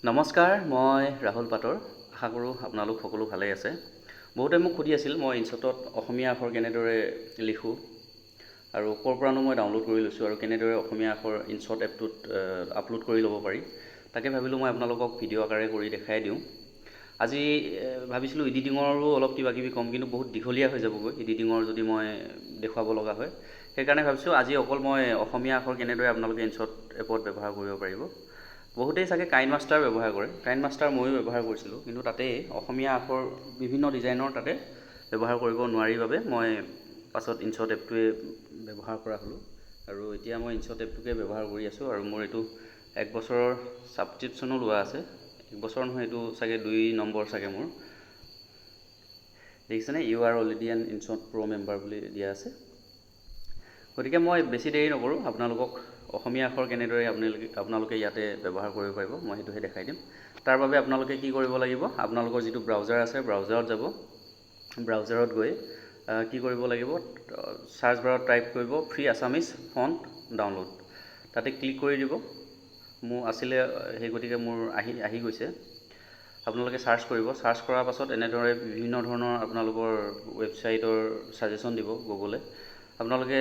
নমস্কাৰ, মই ৰাহুল পাটৰ। আশা কৰোঁ আপোনালোক সকলো ভালেই আছে। বহুতে মোক সুধি আছিল, মই ইনশ্বটত অসমীয়া আখৰ কেনেদৰে লিখোঁ আৰু ক'ৰ পৰানো মই ডাউনলোড কৰি লৈছোঁ আৰু কেনেদৰে অসমীয়া আখৰ ইনশ্বট এপটোত আপলোড কৰি ল'ব পাৰি। তাকে ভাবিলোঁ, মই আপোনালোকক ভিডিঅ' আকাৰে কৰি দেখাই দিওঁ। আজি ভাবিছিলোঁ এডিটিঙৰো অলপ কিবা কিবি ক'ম, কিন্তু বহুত দীঘলীয়া হৈ যাবগৈ এডিটিঙৰ যদি মই দেখুৱাব লগা হয়। সেইকাৰণে ভাবিছোঁ, আজি অকল মই অসমীয়া আখৰ কেনেদৰে আপোনালোকে ইনশ্বট এপত ব্যৱহাৰ কৰিব পাৰিব। বহুতেই চাগে কাইন মাষ্টাৰ ব্যৱহাৰ কৰে। কাইন মাষ্টাৰ ময়ো ব্যৱহাৰ কৰিছিলোঁ, কিন্তু তাতেই অসমীয়া আখৰ বিভিন্ন ডিজাইনৰ তাতে ব্যৱহাৰ কৰিব নোৱাৰি বাবে মই পাছত ইনশ্বট এপটোৱে ব্যৱহাৰ কৰা হ'লোঁ আৰু এতিয়া মই ইনশ্বট এপটোকে ব্যৱহাৰ কৰি আছোঁ। আৰু মোৰ এইটো এক বছৰৰ ছাবস্ক্ৰিপশ্যনো লোৱা আছে। এক বছৰ নহয়, এইটো চাগে 2 নম্বৰ চাগে মোৰ। দেখিছেনে, "You are already an InShot Pro member" বুলি দিয়া আছে। গতিকে মই বেছি দেৰি নকৰোঁ। আপোনালোকক অসমীয়া আখৰ কেনেদৰে আপোনালোকে ইয়াতে ব্যৱহাৰ কৰিব পাৰিব, মই সেইটোহে দেখাই দিম। তাৰ বাবে আপোনালোকে কি কৰিব লাগিব? আপোনালোকৰ যিটো ব্ৰাউজাৰ আছে, ব্ৰাউজাৰত যাব। ব্ৰাউজাৰত গৈ কি কৰিব লাগিব? চাৰ্চ বাৰত টাইপ কৰিব "ফ্ৰী আছামিজ ফণ্ট ডাউনলোড"। তাতে ক্লিক কৰি দিব। মোৰ আছিলে, সেই গতিকে মোৰ আহি আহি গৈছে। আপোনালোকে চাৰ্চ কৰিব। চাৰ্চ কৰাৰ পাছত এনেদৰে বিভিন্ন ধৰণৰ আপোনালোকৰ ৱেবছাইটৰ ছাজেশ্যন দিব গুগলে। আপোনালোকে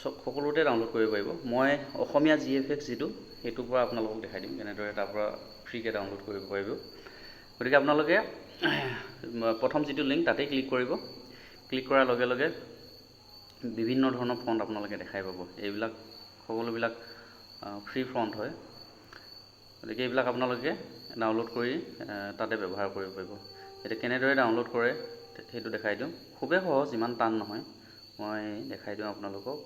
সকলোতে ডাউনলোড কৰিব পাৰিব। মই অসমীয়া জিএফএক্স যিটো, সেইটোৰ পৰা আপোনালোকক দেখাই দিম, কেনেদৰে তাৰ পৰা ফ্ৰীকৈ ডাউনলোড কৰিব পাৰিব। গতিকে আপোনালোকে প্ৰথম যিটো লিংক, তাতেই ক্লিক কৰিব। ক্লিক কৰাৰ লগে লগে বিভিন্ন ধৰণৰ ফণ্ট আপোনালোকে দেখাই পাব। এইবিলাক সকলোবিলাক ফ্ৰী ফণ্ট হয়। গতিকে এইবিলাক আপোনালোকে ডাউনলোড কৰি তাতে ব্যৱহাৰ কৰিব পাৰিব। এতিয়া কেনেদৰে ডাউনলোড কৰে, সেইটো দেখাই দিওঁ। খুবেই সহজ, ইমান টান নহয়। মই দেখাই দিওঁ আপোনালোকক।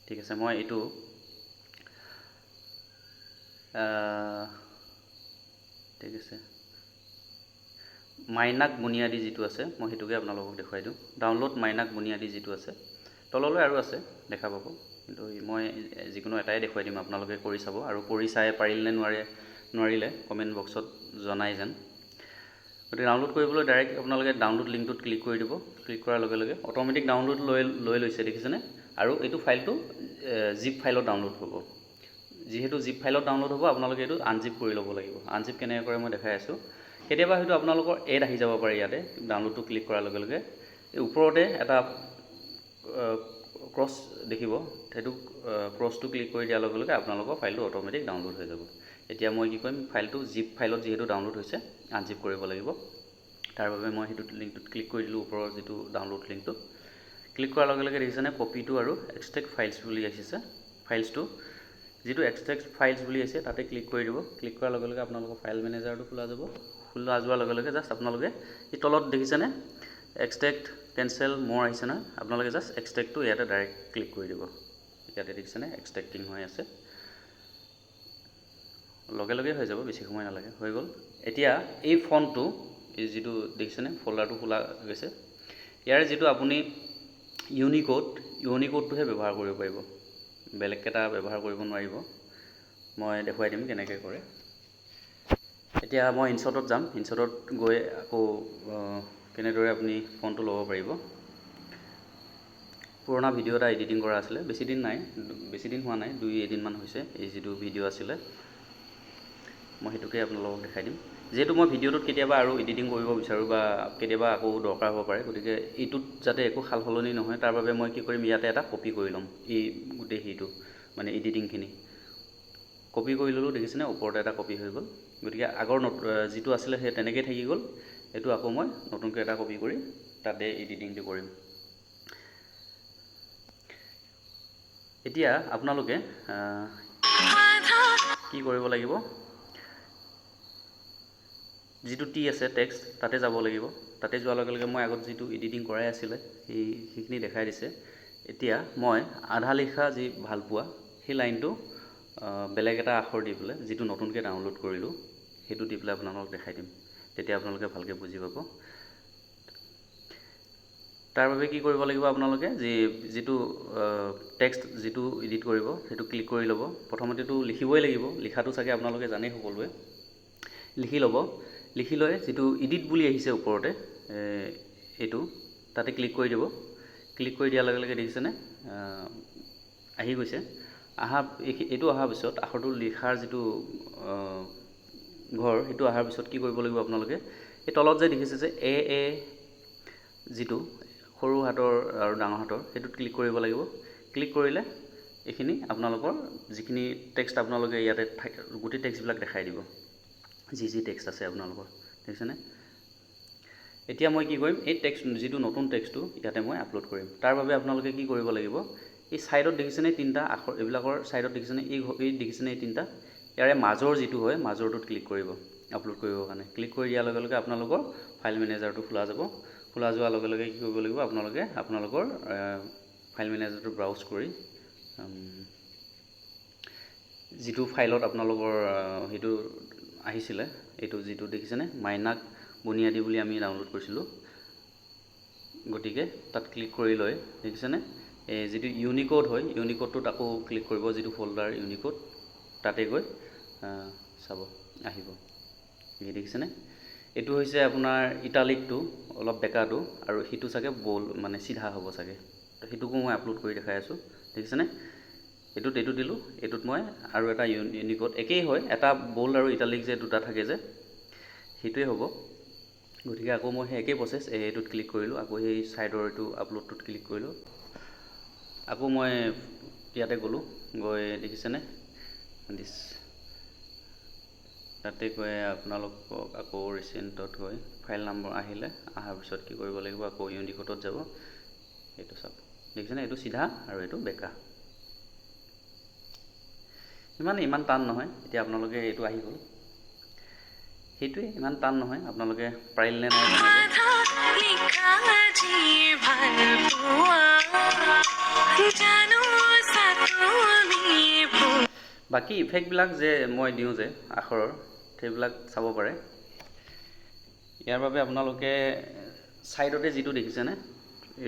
ঠিক আছে, মই এইটো ঠিক আছে, মাইনাক বুনিয়াদী যিটো আছে, মই সেইটোকে আপোনালোকক দেখুৱাই দিওঁ। ডাউনলোড মাইনাক বুনিয়াদী যিটো আছে, তললৈ আৰু আছে, দেখা পাব, কিন্তু মই যিকোনো এটাই দেখুৱাই দিম। আপোনালোকে কৰি চাব আৰু কৰি চাই পাৰিলে নে নোৱাৰে, নোৱাৰিলে কমেণ্ট বক্সত জনাই যেন। গতিকে ডাউনলোড কৰিবলৈ ডাইৰেক্ট আপোনালোকে ডাউনলোড লিংকটোত ক্লিক কৰি দিব। ক্লিক কৰাৰ লগে লগে অট'মেটিক ডাউনলোড লৈ লৈ লৈছে, দেখিছেনে? আৰু এইটো ফাইলটো জিপ ফাইলত ডাউনলোড হ'ব। যিহেতু জিপ ফাইলত ডাউনলোড হ'ব, আপোনালোকে এইটো আনজিপ কৰি ল'ব লাগিব। আনজিপ কেনেকৈ কৰে, মই দেখাই আছোঁ। কেতিয়াবা হয়তো আপোনালোকৰ এড আহি যাব পাৰে। ইয়াতে ডাউনলোডটো ক্লিক কৰাৰ লগে লগে এই ওপৰতে এটা ক্ৰছ দেখিব। সেইটো ক্ৰছটো ক্লিক কৰি দিয়াৰ লগে লগে আপোনালোকৰ ফাইলটো অট'মেটিক ডাউনলোড হৈ যাব। এতিয়া মই কি কৰিম? ফাইলটো জিপ ফাইলত যিহেতু ডাউনলোড হৈছে, আনজিপ কৰিব লাগিব। তাৰ বাবে মই সেইটো লিংকটোত ক্লিক কৰি দিলোঁ, ওপৰৰ যিটো ডাউনলোড লিংকটো। ক্লিক কৰাৰ লগে লগে দেখিছেনে, কপিটো আৰু এক্সট্ৰেক্ট ফাইলছ বুলি আহিছে। ফাইলছটো যিটো এক্সট্ৰেক্ট ফাইলছ বুলি আহিছে, তাতে ক্লিক কৰি দিব। ক্লিক কৰাৰ লগে লগে আপোনালোকৰ ফাইল মেনেজাৰটো খোলা যাব। খোলা যোৱাৰ লগে লগে জাষ্ট আপোনালোকে এই তলত দেখিছেনে, এক্সট্ৰেক্ট, কেঞ্চেল, মোৰ আহিছে নহয়। আপোনালোকে জাষ্ট এক্সট্ৰেক্টটো ইয়াতে ডাইৰেক্ট ক্লিক কৰি দিব। ইয়াতে দেখিছেনে, এক্সট্ৰেক্টিং হৈ আছে। লগে লগে হৈ যাব, বেছি সময় নালাগে। হৈ গ'ল। এতিয়া এই ফণ্টটো, এই যিটো দেখিছেনে, ফ'ল্ডাৰটো খোলা গৈছে, ইয়াৰে যিটো আপুনি ইউনিক'ড, ইউনিক'ডটোহে ব্যৱহাৰ কৰিব পাৰিব, বেলেগকেইটা ব্যৱহাৰ কৰিব নোৱাৰিব। মই দেখুৱাই দিম কেনেকৈ কৰে। এতিয়া মই ইনশ্বটত যাম। ইনশ্বটত গৈ আকৌ কেনেদৰে আপুনি ফণ্টটো ল'ব পাৰিব। পুৰণা ভিডিঅ' এটা এডিটিং কৰা আছিলে, বেছি দিন নাই, বেছি দিন হোৱা নাই, দুই এদিনমান হৈছে। এই যিটো ভিডিঅ' আছিলে, মই সেইটোকে আপোনালোকক দেখাই দিম। যিহেতু মই ভিডিঅ'টোত কেতিয়াবা আৰু এডিটিং কৰিব বিচাৰোঁ বা কেতিয়াবা আকৌ দৰকাৰ হ'ব পাৰে, গতিকে এইটোত যাতে একো সাল সলনি নহয়, তাৰ বাবে মই কি কৰিম? ইয়াতে এটা কপি কৰি ল'ম। এই গোটেই সেইটো মানে এডিটিংখিনি কপি কৰি ল'লোঁ। দেখিছেনে, ওপৰতে এটা কপি হৈ গ'ল। গতিকে আগৰ যিটো আছিলে, সেই তেনেকেই থাকি গ'ল। এইটো আকৌ মই নতুনকৈ এটা কপি কৰি তাতে এডিটিংটো কৰিম। এতিয়া আপোনালোকে কি কৰিব লাগিব? যিটো টি আছে, টেক্সট, তাতে যাব লাগিব। তাতে যোৱাৰ লগে লগে মই আগত যিটো এডিটিং কৰাই আছিলে, সেইখিনি দেখাই দিছে। এতিয়া মই আধা লিখা যি ভালপোৱা, সেই লাইনটো বেলেগ এটা আখৰ দি পেলাই, যিটো নতুনকৈ ডাউনলোড কৰিলোঁ, সেইটো দি পেলাই আপোনালোকক দেখাই দিম। তেতিয়া আপোনালোকে ভালকৈ বুজি পাব। তাৰ বাবে কি কৰিব লাগিব? আপোনালোকে যিটো টেক্সট, যিটো এডিট কৰিব, সেইটো ক্লিক কৰি ল'ব। প্ৰথমতেতো লিখিবই লাগিব। লিখাটো চাগে আপোনালোকে জানেই সকলোৱে। লিখি ল'ব। লিখি লৈ যিটো এডিট বুলি আহিছে ওপৰতে এইটো, তাতে ক্লিক কৰি দিব। ক্লিক কৰি দিয়াৰ লগে লগে দেখিছেনে, আহি গৈছে। অহা এইটো অহাৰ পিছত, আখৰটো লিখাৰ যিটো ঘৰ, সেইটো অহাৰ পিছত কি কৰিব লাগিব আপোনালোকে? এই তলত যে দেখিছে যে এ এ যিটো সৰু হাতৰ আৰু ডাঙৰ হাতৰ, সেইটোত ক্লিক কৰিব লাগিব। ক্লিক কৰিলে এইখিনি আপোনালোকৰ যিখিনি টেক্সট আপোনালোকে ইয়াতে থাকে, গোটেই টেক্সটবিলাক দেখাই দিব, যি যি টেক্সট আছে আপোনালোকৰ। দেখিছেনে? এতিয়া মই কি কৰিম? এই টেক্সট, যিটো নতুন টেক্সটটো, ইয়াতে মই আপলোড কৰিম। তাৰ বাবে আপোনালোকে কি কৰিব লাগিব? এই ছাইডত দেখিছেনে তিনিটা আখৰ? এইবিলাকৰ ছাইডত দেখিছেনে? এই দেখিছেনে এই তিনিটা? ইয়াৰে মাজৰ যিটো হয়, মাজৰটোত ক্লিক কৰিব আপলোড কৰিবৰ কাৰণে। ক্লিক কৰি দিয়াৰ লগে লগে আপোনালোকৰ ফাইল মেনেজাৰটো খোলা যাব। খোলা যোৱাৰ লগে লগে কি কৰিব লাগিব আপোনালোকে? আপোনালোকৰ ফাইল মেনেজাৰটো ব্ৰাউজ কৰি যিটো ফাইলত আপোনালোকৰ সেইটো আহিছিলে, এইটো যিটো দেখিছেনে, মাইনাক বুনিয়াদী বুলি আমি ডাউনলোড কৰিছিলোঁ, গতিকে তাত ক্লিক কৰি লৈ, দেখিছেনে, এই যিটো ইউনিক'ড হয়, ইউনিক'ডটোত আকৌ ক্লিক কৰিব। যিটো ফ'ল্ডাৰ ইউনিক'ড, তাতে গৈ চাব, আহিব। এই দেখিছেনে, এইটো হৈছে আপোনাৰ ইটালিকটো, অলপ বেকাটো, আৰু সিটো চাগে বল মানে চিধা হ'ব চাগে। তো সেইটোকো মই আপলোড কৰি দেখাই আছোঁ। দেখিছেনে, এইটোত এইটো দিলোঁ। এইটোত মই আৰু এটা ইউনিক'ড একেই হয়, এটা বল্ড আৰু ইটালিক যে দুটা থাকে যে, সেইটোৱে হ'ব। গতিকে আকৌ মই সেই একেই প্ৰচেছ, এইটোত ক্লিক কৰিলোঁ, আকৌ সেই ছাইডৰ এইটো আপলোডটোত ক্লিক কৰিলোঁ, আকৌ মই ইয়াতে গ'লোঁ। গৈ দেখিছেনে দিছ, তাতে গৈ আপোনালোকক আকৌ ৰিচেণ্টত গৈ ফাইল নম্বৰ আহিলে, অহাৰ পিছত কি কৰিব লাগিব? আকৌ ইউনিক'ডত যাব। এইটো চাওক, দেখিছেনে, এইটো চিধা আৰু এইটো বেকা। ইমান ইমান টান নহয়। এতিয়া আপোনালোকে এইটো আহি গ'ল, সেইটোৱে ইমান টান নহয়। আপোনালোকে পাৰিলে নাই বনাব? আধা লিখা যি ভাল পোৱা জানো তুমি। বাকী ইফেক্টবিলাক যে মই দিওঁ যে আখৰৰ, সেইবিলাক চাব পাৰে। ইয়াৰ বাবে আপোনালোকে ছাইডতে যিটো দেখিছেনে,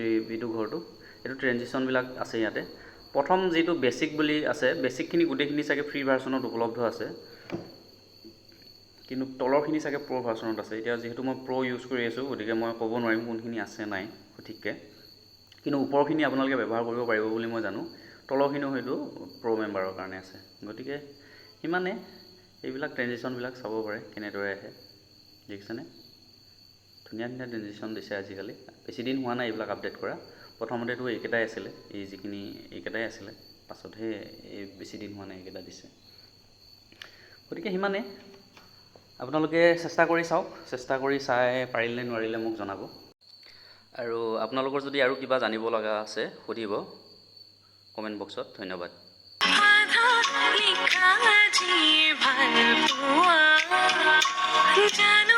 এই এইটো ঘৰটো, এইটো ট্ৰেনজিশ্যনবিলাক আছে। ইয়াতে প্ৰথম যিটো বেচিক বুলি আছে, বেচিকখিনি গোটেইখিনি চাগে ফ্ৰী ভাৰ্চনত উপলব্ধ আছে, কিন্তু তলৰখিনি চাগে প্ৰ' ভাৰ্চনত আছে। এতিয়া যিহেতু মই প্ৰ' ইউজ কৰি আছোঁ, গতিকে মই ক'ব নোৱাৰিম কোনখিনি আছে নাই সঠিককৈ। কিন্তু ওপৰখিনি আপোনালোকে ব্যৱহাৰ কৰিব পাৰিব বুলি মই জানো। তলৰখিনিও হয়তো প্ৰ' মেম্বাৰৰ কাৰণে আছে। গতিকে সিমানে। এইবিলাক ট্ৰেনজিশ্যনবিলাক চাব পাৰে কেনেদৰে আহে। দেখিছেনে, ধুনীয়া ধুনীয়া ট্ৰেনজিশ্যন দিছে আজিকালি। বেছি দিন হোৱা নাই এইবিলাক আপডেট কৰা। প্ৰথমতেতো এইকেইটাই আছিলে, এই যিখিনি এইকেইটাই আছিলে, পাছতহে এই বেছি দিন হোৱা নাই এইকেইটা দিছে। গতিকে সিমানে। আপোনালোকে চেষ্টা কৰি চাওক। চেষ্টা কৰি চাই পাৰিলে নোৱাৰিলে মোক জনাব। আৰু আপোনালোকৰ যদি আৰু কিবা জানিব লগা আছে, সুধিব কমেণ্ট বক্সত। ধন্যবাদ। আধা লিখা যি ভাল পোৱা জানো।